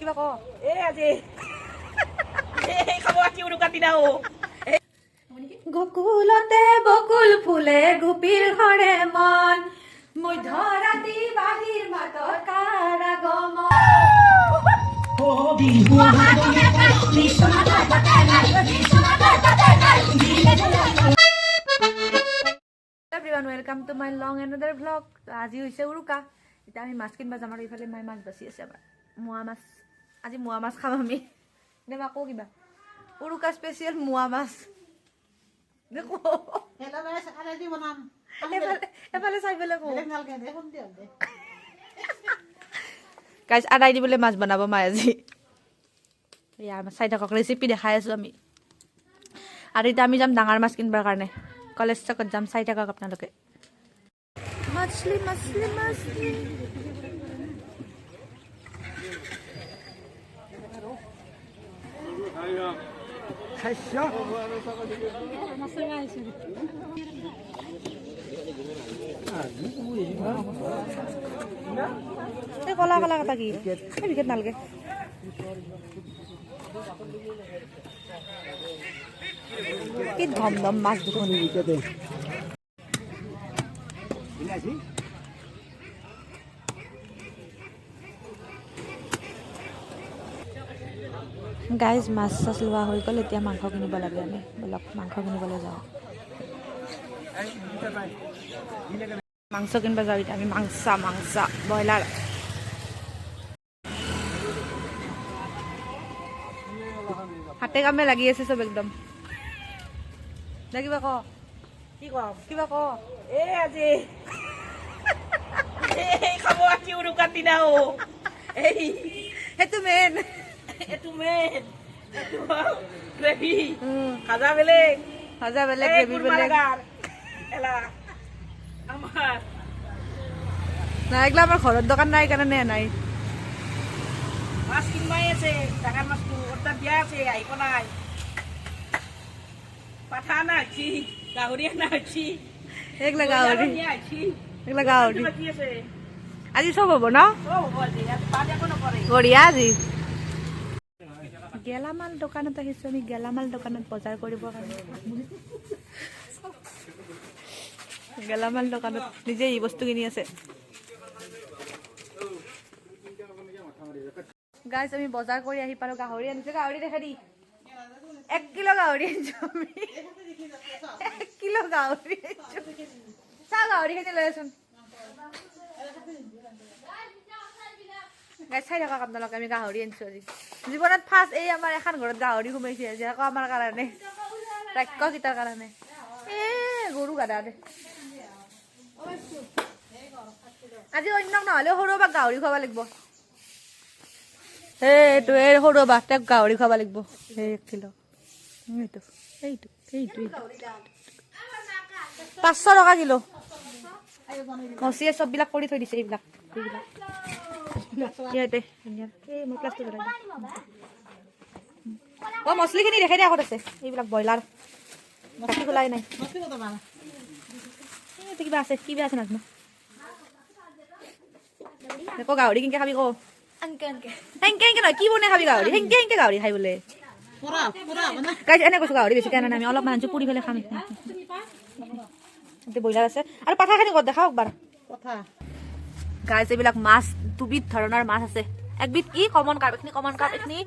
কিবা ক। এই আজি এই খাব আজি উৰুকাৰ দিনা অ। গকুলতে বকুল ফুলে গোপীৰ হৰে মন, মধ্যৰাতি বাঁহীৰ মাতত কাৰ আগমন? Everyone, welcome to my long another vlog. আজি হৈছে উৰুকা। এতিয়া আমি মাছ কিনিব যাম আৰু ইফালে মায়ে মাছ বাচি আছে। আমাৰ মোৱা মাছ, আজি মোৱা মাছ খাম আমি। দে মা, কওঁ কিবা। উৰুকা স্পেচিয়েল মোৱা মাছ। দে কওঁ। এফালে এফালে চাই পেলাই কওঁ। গাইজ, আদাই দিবলৈ মাছ বনাব মায়ে আজি। এয়া চাই থাকক, ৰেচিপি দেখাই আছোঁ আমি। আৰু এতিয়া আমি যাম ডাঙৰ মাছ কিনিবৰ কাৰণে, কলেজ চকত যাম। চাই থাকক আপোনালোকে। মাছলি মাছলি মাছলি। এই কলা কলা কথা কি? এই বিকেট নালাগে। কি ধম ধম মাছ দেখোন। গাইজ, মাছ চাছ লোৱা হৈ গ'ল। এতিয়া মাংস কিনিব লাগে আমি। ব'লক, মাংস কিনিবলৈ যাওঁ। মাংস কিনিব যাওঁ এতিয়া আমি। মাংস মাংস, ব্ৰইলাৰ। হাতে কামে লাগি আছে চব একদম। দে, কিবা ক। কি কম? কিবা ক। এই আজি এই খাব আজি উৰুকাৰ দিনা অ। এই সেইটো মেইন। এইটো মেইন, এইটো গ্ৰেভি ভাজা বেলেগ। ভাজা বেলেগ। এই গ্ৰেভি কুৰমা বেলেগ। লাগাৰ এলা আমাৰ। নাই, এইগিলা আমাৰ ঘৰত দোকান নাই কাৰণে নাই। মাছ কিনবাই আছে, ডাঙৰ মাছটো অৰ্ডাৰ দিয়া আছে, আহিব নাই। পাঠা আনা হৈছে, গাহৰি আনা হৈছে। এইগিলা গাহৰি। নিয়া হৈছে। এইগিলা গাহৰি। বাকী আছে। আজি চব হ'ব ন? চব হ'ব আজি, আজি বাদ একো নপৰে। বঢ়িয়া। আজি গেলামাল দোকানত আহিছোঁ আমি, গেলামাল দোকানত বজাৰ কৰিবৰ কাৰণে। গেলামাল দোকানত নিজে এই বস্তু কিনি আছে। গাইজ, আমি বজাৰ কৰি আহি পালোঁ। গাহৰি আনিছোঁ। গাহৰি দেখা দি। 1 কিলো গাহৰি আনিছোঁ আমি। 1 কিলো গাহৰি আনিছোঁ। চাওঁ, গাহৰিখিনি লৈ আছোন। গাইজ, চাই থাকক আপোনালোকে। আমি গাহৰি আনিছোঁ আজি। জীৱনত ফাৰ্ষ্ট এই আমাৰ এখন ঘৰত গাহৰি সোমাইছে আজি, আকৌ আমাৰ কাৰণে, ৰাক্ষসকেইটাৰ কাৰণে। এ গৰু গাদা দে। আজি অন্য নহ'লেও সৰু বাক গাহৰি খুৱাব লাগিব। এইটো, এই সৰু বা, তেওঁক গাহৰি খুৱাব লাগিব। এই 1 কিলো, এইটো এইটো এইটো এইটো 500 টকা কিলো। মচিয়ে চববিলাক কৰি থৈ দিছে। এইবিলাক এইবিলাক ইয়াতে ধুনীয়া। এই মই প্লাষ্টিক। অ, মছলিখিনি দেখাই দিয়া। আগত আছে এইবিলাক ব্ৰইলাৰ, বাকী খোলাই নাই। এই কিবা আছে, কিবা আছে নাজানো। ক, গাহৰি কেনেকে খাবি ক। সেনকে সেনকে নহয়, কি বনাই খাবি গাহৰি? সেনকে সেনকে গাহৰি খাই বোলে। গাইজ, এনে কৈছো, গাহৰি বেছিকে আনা নাই আমি, অলপমান আনিছো, পুৰি পেলাই খাম। এতিয়া ব্ৰইলাৰ আছে আৰু পাঠাখিনি ক'ত দেখাওক একবাৰ। গাইজ, এইবিলাক মাছ, দুবিধ ধৰণৰ মাছ আছে। একবিধ কি, কমন কাৰ্প। এইখিনি কমন কাৰ্প, এইখিনি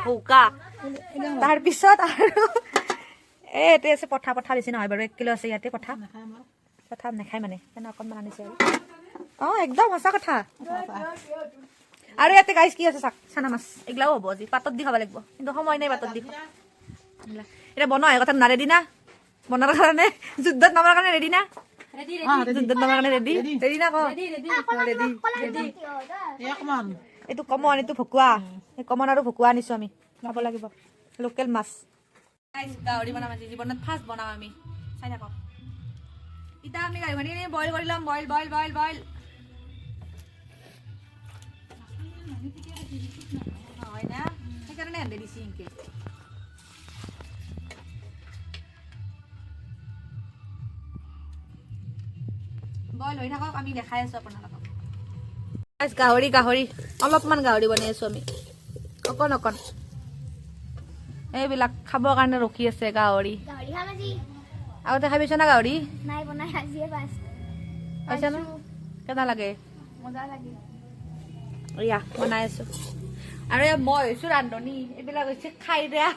ভৌকা। তাৰপিছত আৰু এই ইয়াতে আছে পঠা। পঠা বেছি নহয় বাৰু, 1 কিলো আছে ইয়াতে পঠা। পঠা নাখায় মানে, সেইকাৰণে অকণমান আনিছে আৰু। অঁ, একদম সঁচা কথা। আৰু ইয়াতে গাইজ কি আছে চাক, চানা মাছ। এইগিলাও হ'ব আজি, পাতত দি খাব লাগিব, কিন্তু সময় নাই পাতত দি খোৱা। এইগিলা এতিয়া বনোৱা কথা না, ৰেডি না বনাৰ কাৰণে? যুদ্ধত নামাৰ কাৰণে ৰেডি না? যুদ্ধত নামাৰ কাৰণে ৰেডি? ৰেডি না ক? Ready, ready. এইটো কমন, এইটো ভকুৱা। এই কমন আৰু ভকুৱা আনিছো আমি, খাব লাগিব। লোকেল মাছ। গাহৰি বনাম আজি, জীৱনত ফাৰ্ষ্ট বনাম আমি। চাই থাকক। এতিয়া আমি গাহৰিখিনি বইল কৰি ল'ম। বইল, বইল, বইল, বইল হয় না, সেইকাৰণে এনে দিছি এনকে। বইল হৈ থাকক, আমি দেখাই আছো আপোনালোকক। গাহৰি, গাহৰি, অলপমান গাহৰি বনাই আছো আমি। অকণ অকণ এইবিলাক খাবৰ কাৰণে ৰখি আছে গাহৰি। গাহৰি খাম আজি। আগতে খাই পাইছ না গাহৰি? নাই বনাই, আজিয়ে ফাৰ্ষ্ট। পাইছা না? কেনে লাগে? মজা লাগে। এয়া বনাই আছো আৰু এয়া মই হৈছো ৰান্ধনী, এইবিলাক হৈছে খাই দিয়া।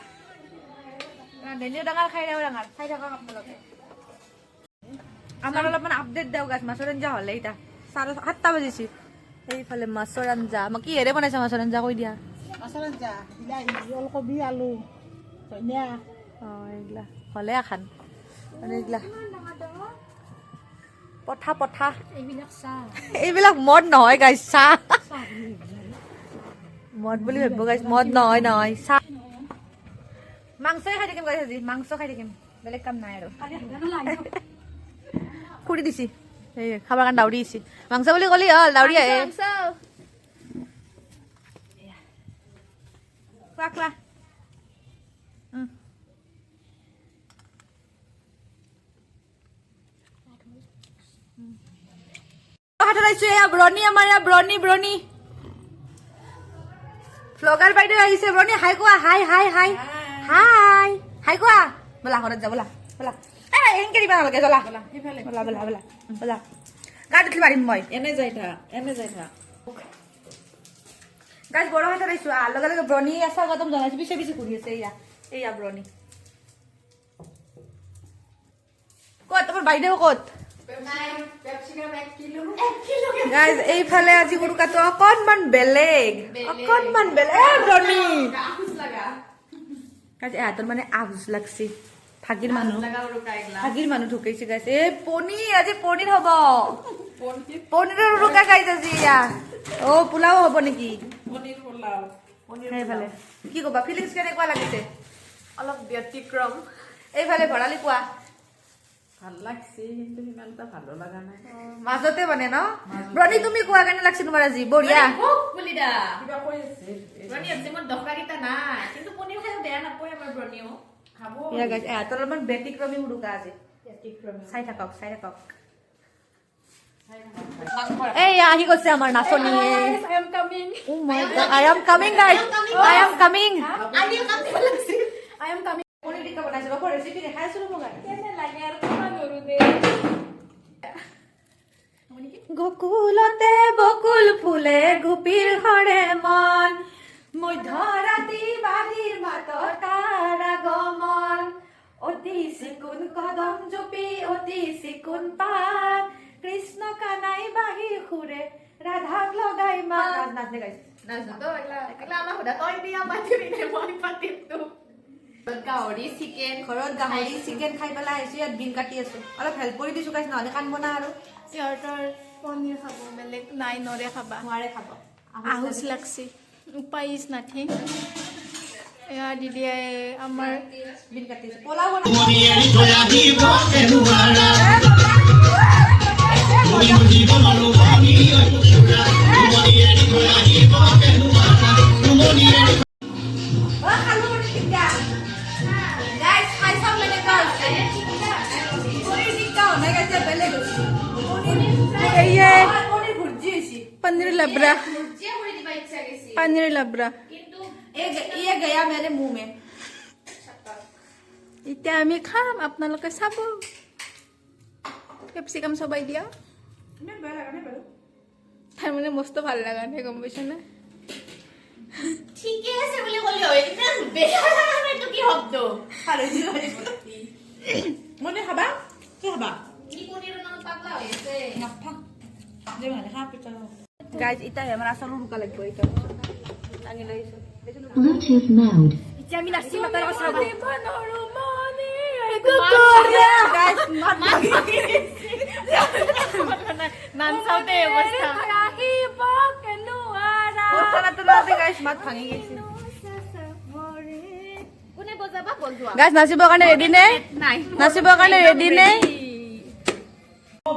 ৰান্ধনীও ডাঙৰ, খাই দিয়াও ডাঙৰ। চাই থাকক আপোনালোকে। আমাৰ অলপমান আপডেট দিওঁ গাছ। মাছৰ আঞ্জা হ'লে এতিয়া 7:30 বাজিছে। এইফালে মাছৰ আঞ্জা। মই কিহেৰে বনাইছা মাছৰ আঞ্জা কৈ দিয়া। মাছৰ আঞ্জা বিলাহী, ওলকবি, আলু, ধনিয়া। অঁ, এইগিলা হ'লে এখন আৰু এইগিলা পঠা পঠা। এইবিলাক চাহ। এইবিলাক মদ নহয় গাইছ, চাহ। মদ বুলি ভাবিব গাইছ, মদ নহয় নহয়, চাহ। মাংসই খাই থাকিম গাইছ আজি, মাংস খাই থাকিম, বেলেগ কাম নাই আৰু। খুৰি দিছি, এই খাবৰ কাৰণে দাউৰি আহিছি। মাংস বুলি ক'লি হ'ল দাউৰি আহে। খোৱা খোৱা। হাতত আহিছো। এয়া ব্ৰণী, আমাৰ এয়া ব্ৰণী, ব্ৰণী ভ্লগাৰ বাইদেউ আহিছে। ব্ৰণী, হাই কোৱা। হাই হাই হাই হাই হাই কোৱা। ব'লা ঘৰত যা, ব'লা ব'লা। এই এনেকে দিবা নালাগে, জ্বলা। ব'লা ব'লা ব'লা ব'লা, গাত উঠি মাৰিম মই। এনে যাই থাক, এনে যাই থাক। গাছ বড় হাতত আহিছো, লগে লগে ব্ৰণী স্বাগতম জনাইছো। পিছে পিছে ঘূৰি আছে। এয়া এয়া ব্ৰণী। ক'ত তোমাৰ বাইদেউ ক'ত? গাইজ, এইফালে আজি উৰুকাটো অকণমান বেলেগ, অকণমান বেলেগ। এ ব্ৰণী, গাইজ, এহঁতৰ মানে আহুচ লাগছে। ভাগিৰ মানুহ, ভাগিৰ মানুহ ঢুকাইছে গাইজ। এই পনীৰ, আজি পনীৰ হ'ব, পনীৰৰ উৰুকা গাইজ আজি। এয়া অ পোলাও হ'ব নেকি সেইফালে? কি ক'বা, ফিলিংছ কেনেকুৱা লাগিছে? অলপ ব্যতিক্ৰম। এইফালে ভৰালি কোৱা। ভাল লাগছে, কিন্তু সিমান এটা ভালো লগা নাই। মাজতে মানে ন। ব্ৰণী, তুমি কোৱা, কেনে লাগছে তোমাৰ আজি? বঢ়িয়া। বুলি দা ব্ৰণী আছে, মোৰ দহৰাকেইটা নাই, কিন্তু পনীৰ খাই বেয়া নাপায় আমাৰ ব্ৰণীও। এয়া গাইজ, এহঁতৰ অলপমান ব্যতিক্ৰমী উৰুকা আজি। চাই থাকক, চাই থাকক। এই আহি গৈছে আমাৰ নাচনী। I am coming. Oh my God, I am coming guys. I am coming. I am coming. Paneer tikka বনাইছো ৰ'ব, ৰেচিপি দেখাই আছো ৰ'ব guys. কেনে লাগে আৰু কিমান নৰো দে। গকুলতে বকুল ফুলে গোপীৰ হৰে মন, মধ্যৰাতি বাঁহীৰ মাতত তাৰ আগমন। অতি চিকুণ কদম জুপি, অতি চিকুণ পাত, কৃষ্ণ কানাই বাঁহীৰ সুৰে ৰাধাক লগাই মাত। নাচ নে গাইছ? নাজনো তো এগলা এগলা আমাৰ সোধা তই বিয়া পাতিবি নে মই পাতিম তো? গাহৰি চিকেন। ঘৰত গাহৰি চিকেন খাই পেলাই আহিছো, ইয়াত বিন কাটি আছো। অলপ হেল্প কৰি দিছো গাইছ, নহ'লে কান্দ না আৰু। সিহঁতৰ পনীৰ খাব, বেলেগ নাই, নৰে খাবা। নোৱাৰে খাব। আহুচ লাগছি, উপায় is nothing. এয়া দিদিয়ে আমাৰ বিন কাটি আছো, পোলাও বনাই। এৰি থৈ আহিব নোৱাৰা, তুমি মোৰ জীৱনৰ বনি টুকুৰা, তুমনি এৰি থৈ আহিব নোৱাৰা, তুমনি এৰি অ, খালো পনীৰ টিক্কা। Guys, খাই চাওঁ কেনেকুৱা হৈছে। পনীৰ টিক্কা হোৱা নাই guys, বেলেগ হৈছে। পনীৰ ভুৰ্জি হৈছে। পনীৰ লাবৰা, পনীৰ লাবৰা। ये गया मेरे मुंह में। এতিয়া আমি খাম, আপোনালোকে চাব। কেপচিকাম চবাই দিয়া। ইমান বেয়া লগা নাই বাৰু। তাৰমানে মস্ত ভাল লগা নাই, গম পাইছ নে? ঠিকে আছে বুলি ক'লি হয়, ইমান বেয়া লগা নাই, এইটো কি শব্দ? ভাল হৈছে, ভাল হৈছে। মনে খাবা, কি খাবা? ই পনীৰৰ নামত পাগলা হৈ আছে। গাইজ, এতিয়া আমাৰ আচল উৰুকা লাগিব। এতিয়া দাঙি লৈ আহিছো। Bluetooth mode. এতিয়া আমি নাচিম, আপোনালোকে চাব। গাইজ, মাত ভাঙি। নাম চাওঁতে অৱস্থা। গাইজ, মাত ভাঙি গৈছে। কোনে বজাবা, বজোৱা। গাইজ, নাচিবৰ কাৰণে ৰেডি নে? নাই। নাচিবৰ কাৰণে ৰেডি নে?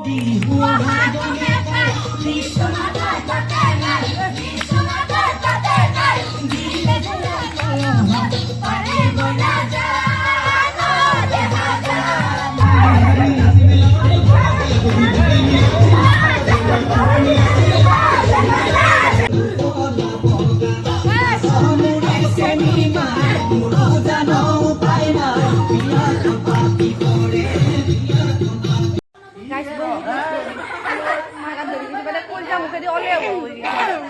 বিহু। নাই, মোৰো জানো উপায় নাই, বিয়াখন পাতিবৰে, বিয়াখন গাইছ, কলিজা মুখেদি ওলে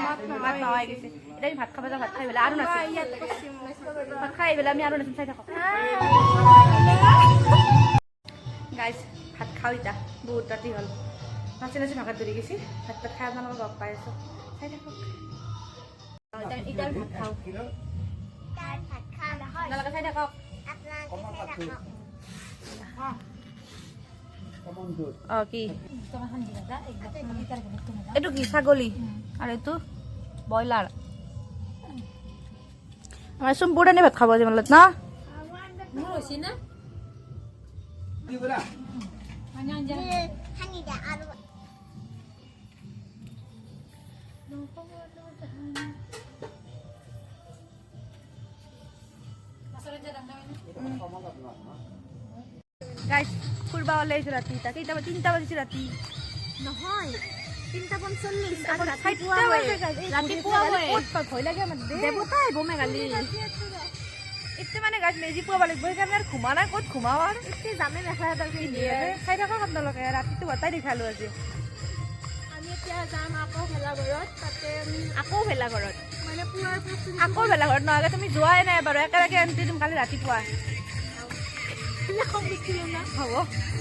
মাত নোহোৱা গৈছে। এতিয়া আমি ভাত খাব যাওঁ। ভাত খাই পেলাই আৰু নাচিম। ভাত খাই পেলাই আমি আৰু নাচিম, চাই থাকক। গাইছ, ভাত খাওঁ এতিয়া। বহুত ৰাতি হ'ল, নাচি নাচি ভাগত ধৰি গৈছে। ভাত পাত খাই আপোনালোকক লগ পাই আছোঁ, চাই থাকক। এতিয়া আমি ভাত খাওঁ। তাৰ ভাত খোৱা নহয়। আপোনালোকে চাই থাকক। আপোনালোকে চাই থাকক। অঁ, কি এইটো? কি ছাগলী আৰু এইটো ব্ৰইলাৰ। আমাৰ চুম্পুৰ ভাত খাব আজি মানে ন। মোৰ হৈছে না? সানি দে আৰু। গাইছ, ফুৰবা ওলাই আহিছো ৰাতি। এতিয়া কেইটা? 3টা বাজিছে ৰাতি। নহয়, 3:45। 4টা বাজে guys। এই ৰাতিপুৱা হয়। ক'ত পাই ভয় লাগে আমাৰ দে। দেৱতা আহিব মেঘালী। এতিয়া মানে গাইছ, মেজি পুৱাব লাগিব, সেইকাৰণে আৰু ঘুমা নাই। ক'ত ঘুমাও আৰু? এতিয়া যামে মেখেলা চাদৰ পিন্ধি। চাই থাকক আপোনালোকে। ৰাতিটো বতাই দেখালো আজি। আমি এতিয়া যাম আকৌ ভেলাঘৰত, তাতে আমি আকৌ ভেলাঘৰত। মানে পুৱাৰ প্ৰস্তুতি। আকৌ ভেলাঘৰত নহয়, তুমি যোৱাই নাই বাৰু। একেলগে এণ্ট্ৰি দিম কালি ৰাতিপুৱা। খং উঠিলো না? হ'ব,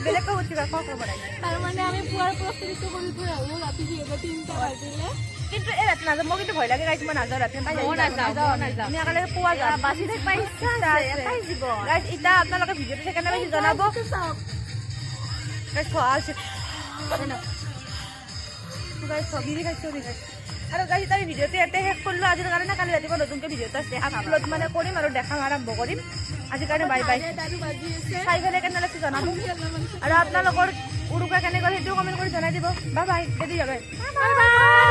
বেলেগকৈ উঠিবা, কওক ৰ'ব নাই। তাৰমানে আমি পুৱাৰ প্ৰস্তুতিটো কৰি থৈ আহোঁ ৰাতি, যিহেতু 3টা বাজিলে। কিন্তু এই ৰাতি নাযাওঁ মই, কিন্তু ভয় লাগে গাইছ, মই নাযাওঁ ৰাতি। ময়ো নাযাওঁ, ময়ো নাযাওঁ। আমি একেলগে পুৱা যাম। বাচি থাকিব ইচ্ছা আছে, এটাই জীৱন। গাইছ, এতিয়া আপোনালোকে ভিডিঅ'টো চাই কেনে পাইছে জনাব। চাওক। গাইছ, খোৱা আছে গাইছ, বিৰি খাইছোঁ, বিৰি খাইছোঁ। আৰু গাইছ, এতিয়া আমি ভিডিঅ'টো ইয়াতে শেষ কৰিলোঁ আজিৰ কাৰণে। কালি ৰাতিপুৱা নতুনকৈ ভিডিঅ'টো আছে, আপলোড মানে কৰিম আৰু দেখাম আৰম্ভ কৰিম। আজিৰ কাৰণে বাই বাই। দাদু বাজি আছে। চাই পেলাই কেনে লাগছে জনাব আৰু আপোনালোকৰ উৰুকা কেনেকৈ সেইটোও কমেণ্ট কৰি জনাই দিব। বাই বাই, ৰেডি যাবে। Bye bye.